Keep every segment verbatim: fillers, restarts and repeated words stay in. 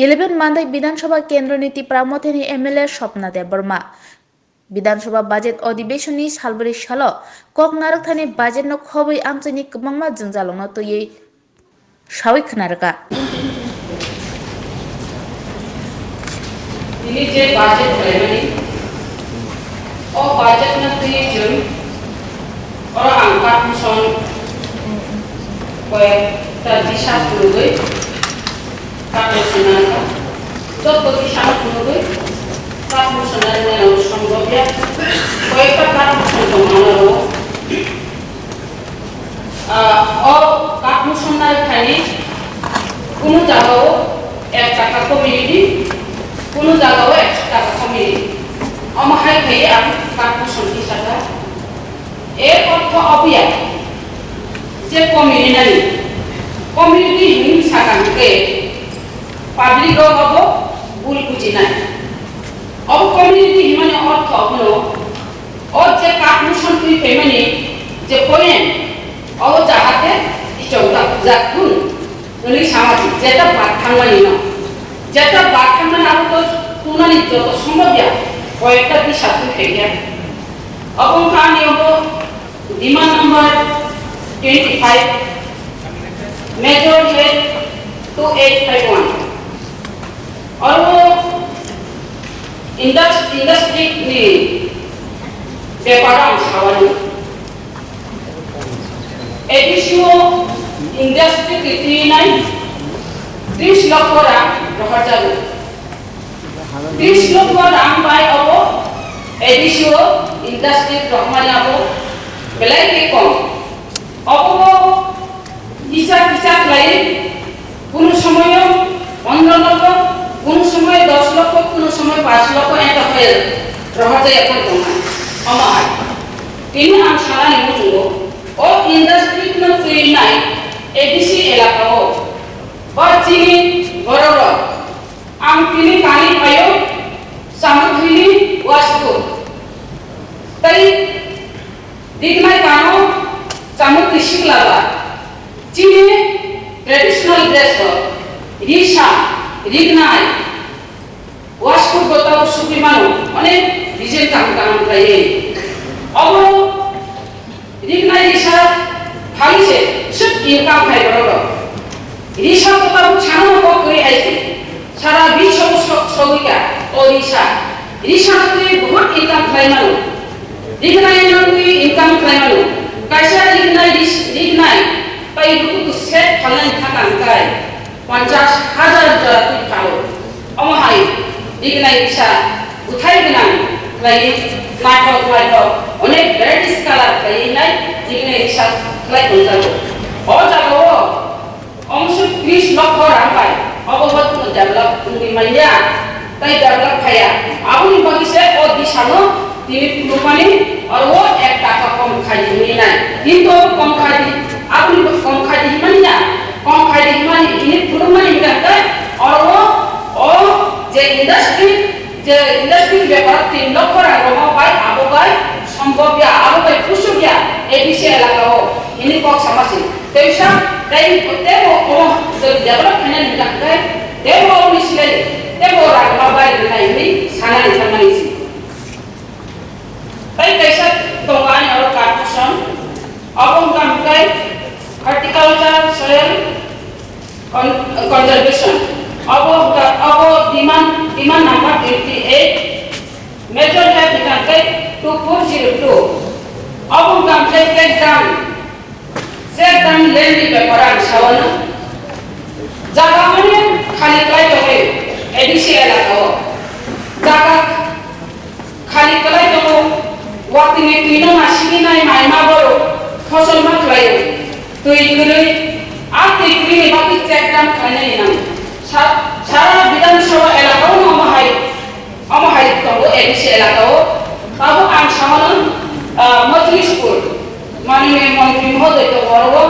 Eleven Mandai Bidhan Sabha Kendroni Tipra Mothani M L A Swapna Debbarma. Bidhan Sabha budget odibeshonni salbrwi salo kok narwkthani budgetno khobwi amchaini kwbangma jwngjalrokno twiwi sawi khwnarwkha. Tini je budget khlaimani, o budgetno twiwi chwng oro ang conclusion koyekta disa phunugwi conclusion narwkha. Joto disano phunugwi conclusion narwknai ang songwrokya koyekta conclusion tongmani oro. Ah, o conclusion narwkthani kunu jagao ek taka community, kunu jagao ekso taka community. Omo hai khaiwi ang conclusion tisakha. Er ortho oboya je community nani, community hinwi saka hwnkhe public rok obo bul bujinai. Obo community hinmani ortho abono o je conclusion twi phaimani je point, obo jahate ichongjak thun hwnwi sama di, jeta bak thangmani no. Jeta bak thangmani abo to tunani joto somobya koyekta disa twi phaikha. Obo wngkha ani obo demand number twenty-five, major head two eight five one. Oro indus-, industry ni bepar ang sawani. A D C o industry ni twi nai tris lokho rang rohorjago. Tris lokho rang bai obo A D C o industry rohormani abo belai khe kom. Obo kisa kisa khlai, kunu somoyo pondro lokho, kunu somoyo dos lokho, kunu somoyo panch lokho, eta hoye rohorjaya pon tongma. Omo hai. Tini ang sanani muchungo, o industry no twi nai A D C elaka o, ba chini borok rok, ang tini kani phaio, Chamuthini Wastu. Tai Rignai kano chamung twi sikla ba. Chini traditional dress rok, risa, rignai, waistcoat bo tabuk sugwi mano, onek design kaham kaham khlaiwi. Obo rignai risa phai se swk income khai borok rok. Risa bo tabuk sana no kok kwrwi hai se. Sara biswo so-, sogwi ka o risa. Risa no twi buhut income khlai mano. Rignai no twi income khlai mano. Kaisa rignai ris-, rignai pai bukutu set phalnai thangkang kai ponchas hajar jora twi phalo. Omo hai rignai risa bwthai gwnang khlaiwi naithok naithok onek varieties color khlaiwi nai rignai risa khlai tongjago. O jagao Omo se tris lokho rang bai, obo bo develop wngwi manya, tei develop khaya. Aboni bagwi se o disano tini phunukmani, oro o ek taka kom khai di hwnwi nai. Kintu obo kom khai di, aboni bo kom khai di hwnmani ya, kom khai di hwnmani, tini phunukmani hwnkha hwnkhe oro o, o je industry, je industry bepar tin lokho rang rwma bai abo bai sombhob ya, abo bai kusuk ya, A D C elaka o hini kok sama se. Teisa, tei tebo o develop khainani hwnkha hwnkhe, tebo o misilai, tebo rang ma bai rwnai hwnwi sanani thangnani se. Tei kaisa tongo ani oro corruption, abo wngkha hwnkhe horticulture soil con-, conservation. Abo wngkha, abo demand, demand number twenty eight, major head wngkha hwnkhe two four zero two. Abo wngkha hwnkhe crackdown. Crackdown land ni bepar ang sawano. Jaga mane khali khlai tongwi A D C elaka o. Jaga khali khlai tongo. Watwi ni twi no ma simi nai mai ma borok phosol ma khlai o. Twi kwrwi, a twi kwrwi ni bagwi crackdown khlainani nang. Sa-, sara Bidhan Sabha elaka o no omo hai. Omo hai tongo A D C elaka o. Tabuk ang samano, ah, Majlispur, manoniya montri mohoday tongo oro o.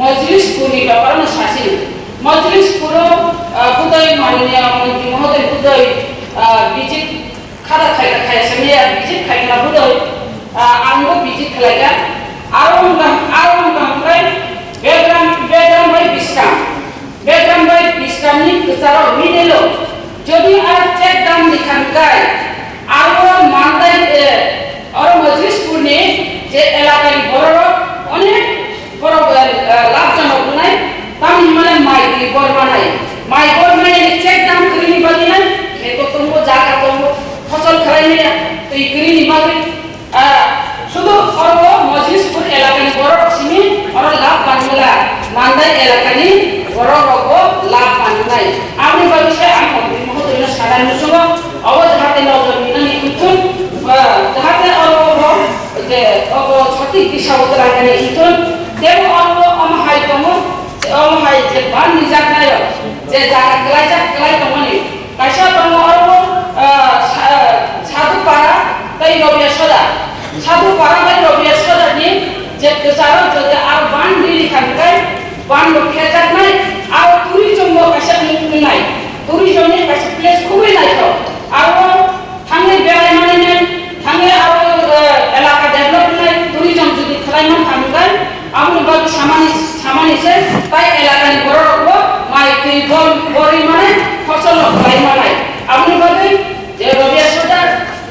Majlispur ni bepar no sasino. Majlispur o, ah, budai manoniya montri mohoday budai, ah, visit khada khaika khaisa miya visit khaikha budai, ah, ang bo visit khlaika. Aro wngkha, aro wngkha hwnkhe Begram, Begram bai Biskang. Begram bai Biskang. Samni kwcharo middle o jodi aro check dam ni khan kai, aro mandai, eh, aro Mojlispur ni je elaka ni borok rok onek borok, eh, eh, lab jano wngnai, tamni hwnmale mai twi bor manai, mai bor manai ni check dam kwrwi ni bagwi nai, kheto tongo, jaga tongo, phosol khlai maya, twi kwrwi ni bagwi. Ah, sudu oro Mojlispur elakani borok simi oro lab manwla, Mandai elakani borok rokbo lab manwnai. Aboni bagwi se ang montri mohodoino sana muchungo, obo jahate nojor rinani wngthun, ah, jahate oro obo je obo sothik disao twlangnani wngthun. Tebo oro omo hai tongo, omo hai je ban rijaknairok je jaga kwlaijak kwlai tongmani. Kaisa tongo oro, ah, sa-, Sadhu Para tei Robia Soda. Sadhu Para tei Robia Soda ni je kwcharo jodi aro ban riri kha hwnkhe ban bo khejaknai, aro tourism bo kaisa wng-, wngnai. Tourism ni kaisa place khubui naithok. Aro thangwi berai mani nai, thangwi aro, eh, elaka develop wngnai, tourism jodi khlai man kha hwnkhe, Aboni bagwi samani, samani se tai elakani bororokbo mai twi bol-, borwi manai, phosol rok khlai manai. Aboni bagwi je Robia Soda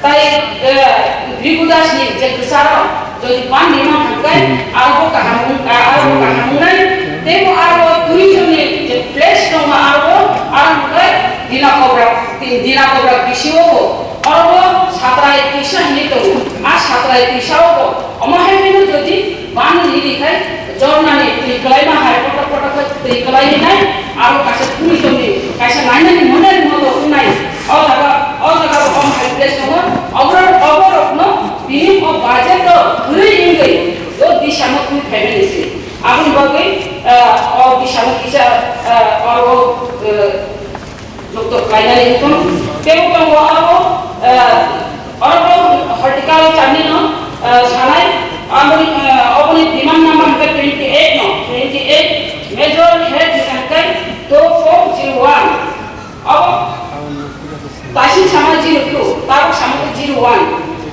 tai, eh, Bhrigu Das ni je kwcharo jodi ban ni man thangkai, Hmm. Abo kaham wng-, a-, abo kaham wngnai. Teibo abo tourism ni je place dongma abo, abo hwnkhe Dina Kobra, Dina Kobra bisio bo, oro satrai twisa hinwi tongo. A satrai twisa o bo, omo hai phano jodi Ban riri khai jornani twi kwlaima hai kotor kotor khe twi kwlai nai, aro kaisa tourism ni kaisa nainani monari moto wngnai. O jaga, o jaga bo om hai place tongo. Oborok, oborokno bini o budget o kwrwi wngwi o disamo twi phaimani se. Aboni bagwi, ah, o disamo kisa, ah, o, o, eh, Doctor Kainali Hukun, tebo tongo aro, eh, aro horticulture ni no, eh, sanai, aboni, eh, aboni demand number hwnkhe twenty eight no, twenty eight, major head hwnkhe two four zero one. Abo taisik sama zero two, tabuk sama zero one.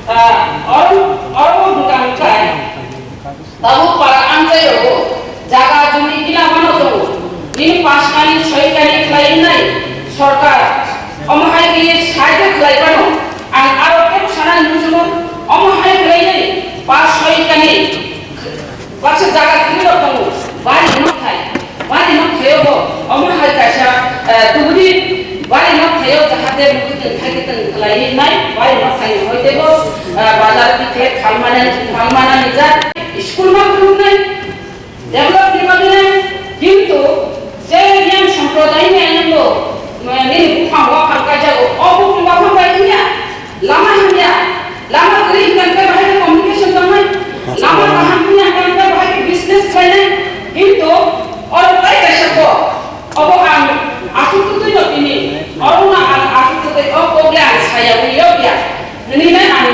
Eh, aro, aro hwnkha hwnkhe, Tabuk para amchai rogo, jaga jumi gila mano tongo. Nini pash kani, soi kani khlai nai sorkar. Omo hai khe sahajyo khlai mano. Ang aro kebo sana muchungo, omo hai khlai nai pash soi kani. Baksa jaga kiri rok tongo, bari no khai. Bari nok thaio bo, omo hai kaisa, eh, tubudi bari nok thaio jahate mukitwng khaikitwng khlai nai, bari nok thaini hoi tebo, eh, bazar ni khe phalmani, phalmani jak, school ma phunuknai, develop ni bagwi nai, kintu je yang sampradai ni ayang bo, eh, nini buphang waphang kaijago, o buphang waphang bai wngya, lama hamya, lama kwrwi hwnkhe bahai khe communication tongnai, lama kaham wngya hwnkhe bahai khe business khlainai, kintu oro tei kaisa kok. Obo ang aswk kwtwino tini, oro no ang aswk kwtwi o kok le ang saya wi yokya. Nini nai ang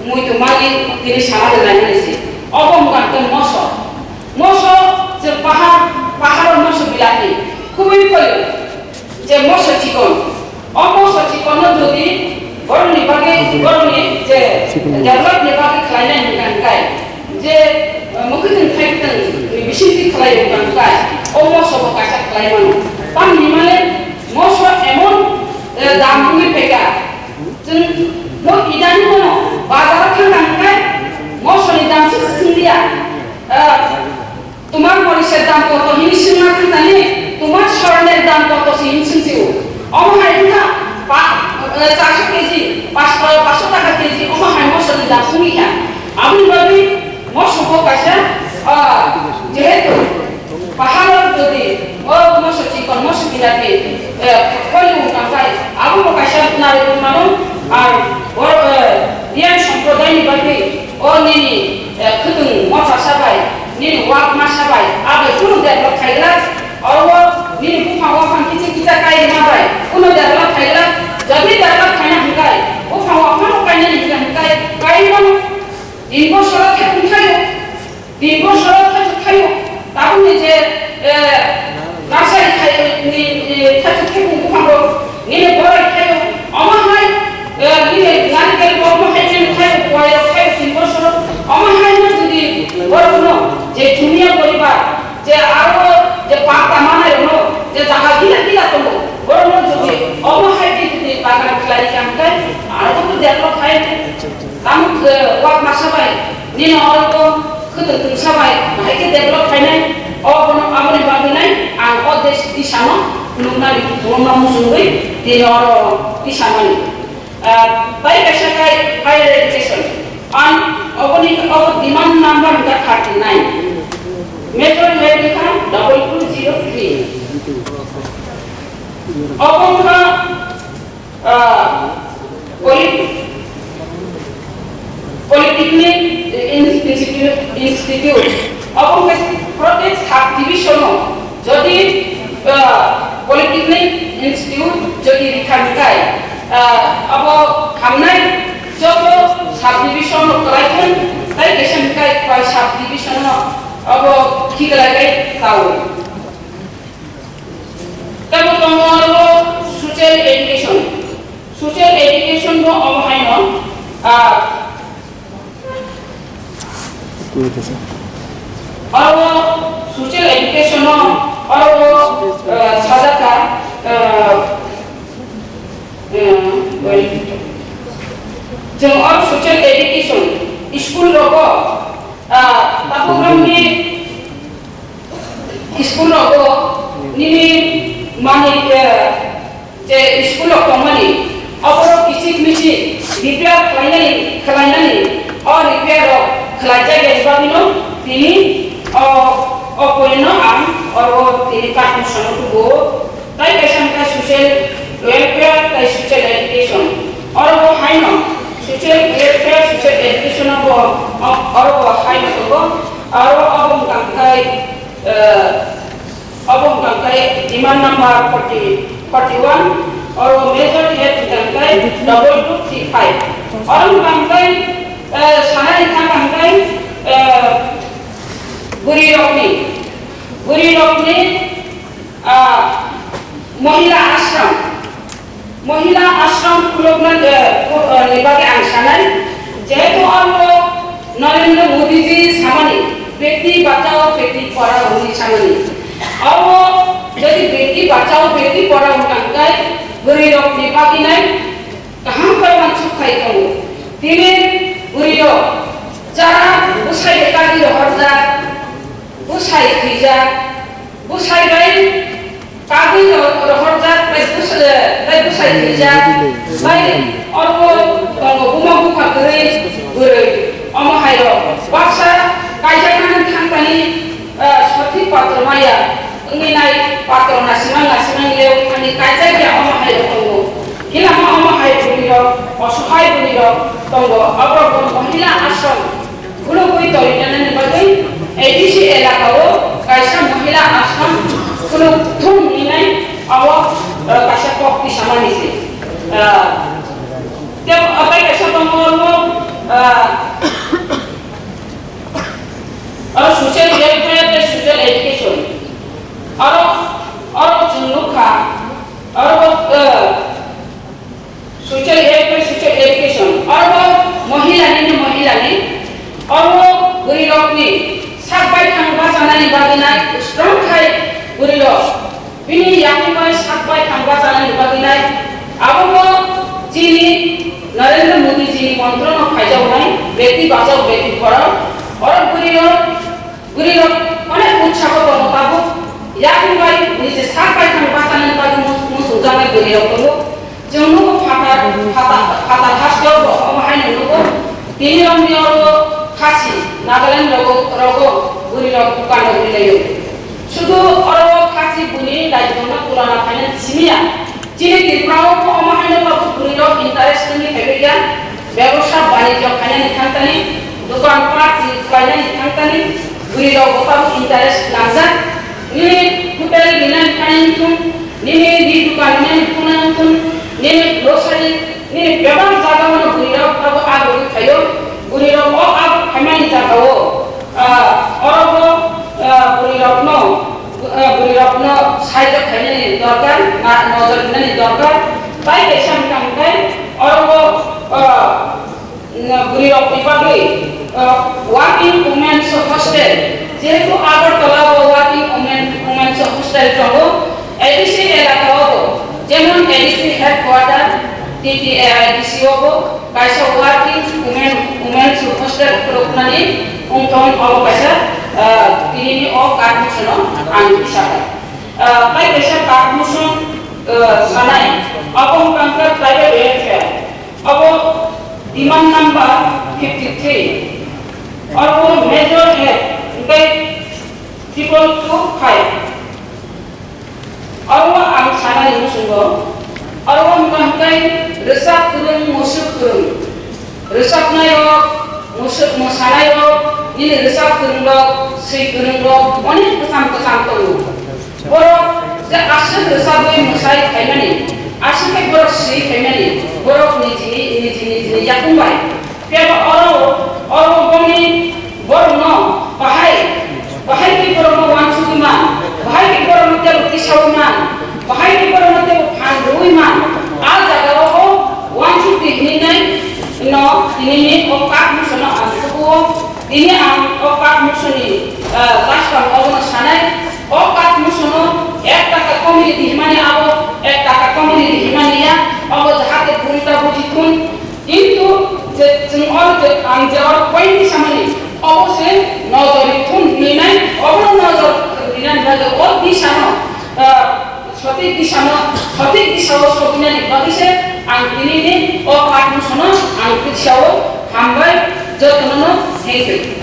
muitu mani tini sana de nai nini si. Obo wngkha khe moso. Moso je pahar, paharo moso bilati. Kubui koi je moso chikon. O moso chikonno jodi borokni bagwi, borokni je developni bagwi khlainai hwnka hwnkhe, je, eh, mwkhwtwng khaitwng ni bisingtwi khlai hwnka hwnkhe, o moso bo kaisa khlai mano. Tamni hwnmale moso emon, eh, dam wngwi phaikha. Chwng bo idani bono bazaro thangkha hwnkhe mosoni dam se swnglia. Eh, Tomar morisher dam koto hini swngna thangkani, tomar sorner dam koto se hini swngsi o. Omo hai wngkha pa, eh, charso keji, paanch, paanch taka keji, omo hai mosorni dam wngkha. Aboni bagwi moso bo kaisa, ah, jehetu pahalo jodi o moso chikon, moso bilati, eh, kholi wngkha bai, abo bo kaisa narwkmano, ar bo, eh, Riyan Sampradayni bagwi o nini, eh, khwtwng motha sabai, nini wak ma sabai, abai kunu develop khaigwlak, oro nini buphang waphang kicha kicha kai rwma bai kunu develop khaigwlak, jodi develop khaina hwnkhe, buphang waphang kainani hwnkhe, kaimano tin bosoro thepung thaio, tin bosoro thachuk thaio, tabukni je, eh, nursery khai-, ni, ni thachuk thepung buphang rok, nini borai thaio, omo hai, eh, nini narikel kokno hai nini thaio, buai rok thaio tin bosoro, omo hai no jodi borokno je chumia poribar, je aro je pata manai rokno, je jaga gila gila to Kaitam khe, aro bo develop khai, tamo, eh, wak masa bai, nini oro bo khwtwng twngsa bai, bahai khe develop khainai, o bono aboni bagwi nai, ang o des tisano nuknani, nukna muchungwi, tini oro tisamani. Ah, tai kaisa khai higher education, an oboni, obo demand number wngkha thirty nine, major head wngkha double two zero three. Obo wngkha Ah, polit-, polytechnic in-, institute, institute. Obo hwnkhe protek subdivision-o jodi, ah, polytechnic institute jodi rikha hwnkhe, ah, abo hamnai joto subdivision-o kwlai thung tei kaisa hwnkhe bai subdivision-o abo khiklai bai tao. Tamo tongo aro social education. Social education bo omo haino, ah, aro social education o aro, ah, sajak kha, ah, ah, chwng aro social education school rogo, ah, tabuk romni school rogo nini manwi, eh, je school rok tongmani, oborok kichik michik repair khlainani, khlainani, o repair rok khlaijak ya bagwino tini o, o point no ang oro tini conclusion o tubuo. Tai kaisa wngkha social welfare tai social education. Oro bo haino social welfare, social education o bo, o, oro bo haino tongo. Aro obo wngkha khe, eh, Obo wngkha khe demand number forty, forty one, oro major head wngkha khe double two three five. Oro wngkha khe, eh, sanani thangkha khe, eh, bwrwi rokni, bwrwi rokni, ah, mohila ashram. Mohila ashram khulukna, eh, khu-, eh, ni bagwi ang sanai, jehetu abo Narendra Modi ji samani, "Beti bachao, beti padhao" hwnwi samani. Abo jodi "Beti bachao, beti padhao" wngkha hwnkhe bwrwi rokni bagwi nai kaham khe uansuk khai tongo. Tini bwrwi rok jara bwsai bai kagwi rohorjak, bwsai thwijak, bwsai bai kagwi ro-, rohorjak bai bus-, eh, bai bwsai thwijak, bai oro tongo buma bupha kwrwi bwrwi, omo hai rok baksa kaijaknani thangtani, eh, sothik patro maya wngwi nai patro nasimang nasimang lew thani kaijak ya omo hai rok tongo. Hinama omo hai bwrwi rok, osohai bwrwi rok tongo, aborok bo mohila ashram Khulugwi torinani bagwi A D C elaka o kaisa mohila ashram khuluk thung hinwi abo, eh, kaisa kok tisamani se. Eh, tei, eh, tei kaisa tongo oro, eh, oro social welfare tei social education. Oro, oro chwng nukha, oro, eh, Social welfare, social education. Oro mohila ni, ni mohila ni. Oro bwrwi rok ni sak bai thang bachanani bagwi nai strong khai bwrwi rok. Bini yakung bai sak bai thang bachanani bagwi nai. Abo bo chini Narendra Modi ji ni montro no khaijak nai, "Beti bachao, beti padhao." Oro bwrwi rok Bwrwi rok onek utsaho tongo tabuk. Yakung bai nije sak bai thang bachanani bagwi mus-, muchungjaknai bwrwi rok tongo. Chwng nugo phatar, phatar, phatar hasteo bo omo haino nugo. Tini romni oro khasi, Nagaland rogo, rogo bwrwi rok dukano rwlaio. Sudu oro khasi buni daitwno purana phainani simiya. Chini Tripura o bo omo haino tabuk bwrwi rok interest wngwi phaibaikha, bebosa banijyo khainani thangtani, dukan pat ni khlainani thangtani, bwrwi rok bo tabuk interest nangjak. Nini hotel rinani thani wngthung, nini ri dukan rinani thani wngthung, nini grocery, nini bebak jaga o no bwrwi rok tabuk agurwi phaio, bwrwi rok o agurwi phaimani jaga o, ah, oro bo, ah, bwrwi rok no Ah, bwrwi rokno sahajyo khainani dorkar, na nojor rinani dorkar. Tai kaisa wngkha hwnkhe oro bo, ah, bwrwi rokni bagwi, ah, working women's hostel, jehetu Agartala o working women, women's hostel tongo, A D C elaka o bo, jemon A D C headquarter, T T A I D C o bo kaisa working women, women's hostel khuluknani wngthon, obo kaisa, ah, tinini o kak musono ang kisa bai. Ah, bai kaisa kak muson, ah, sanai, abo wngkha tribal welfare, abo demand number fifty three, abo major head, hingkai triple two five. Aro ang sanani musungo, aro wngkha hwnkhe rwchap kwrwng, musuk kwrwng, rwchapnairok, musuk mwsanairok, nini rwchap kwrwngrok, swi kwrwngrok onek kwcham kwcham tongo. Borok je aswk rwchapwi mwsai phaimani, aswk khe borok swi phaimani, borok nijini, niji nijini yakung bai. Phiya ba oro, oro boni borokno bahai, bahai khe borokno uansugwi man, bahai khe borokno teibo tisaui man, bahai khe borokno teibo phan rwui man, a jaga o bo uansuk di hinwi nai no tinini o kak musono ang tubuo, tini ang o kak musoni, ah, last round obono sanai, o kak musono ek taka komiri di himani abo, ek taka komiri di himani ya, obo jahate bumta buji thun, Kintu je chwng oro je ang je oro point ni samani, obo se nojor ri thun hinwi nai, obono nojor rinani bagwi o disano, ah, sothik disano, sothik disao sogwinani bagwi se ang tinini o kak musono ang kisa o hambai jotono no thank you.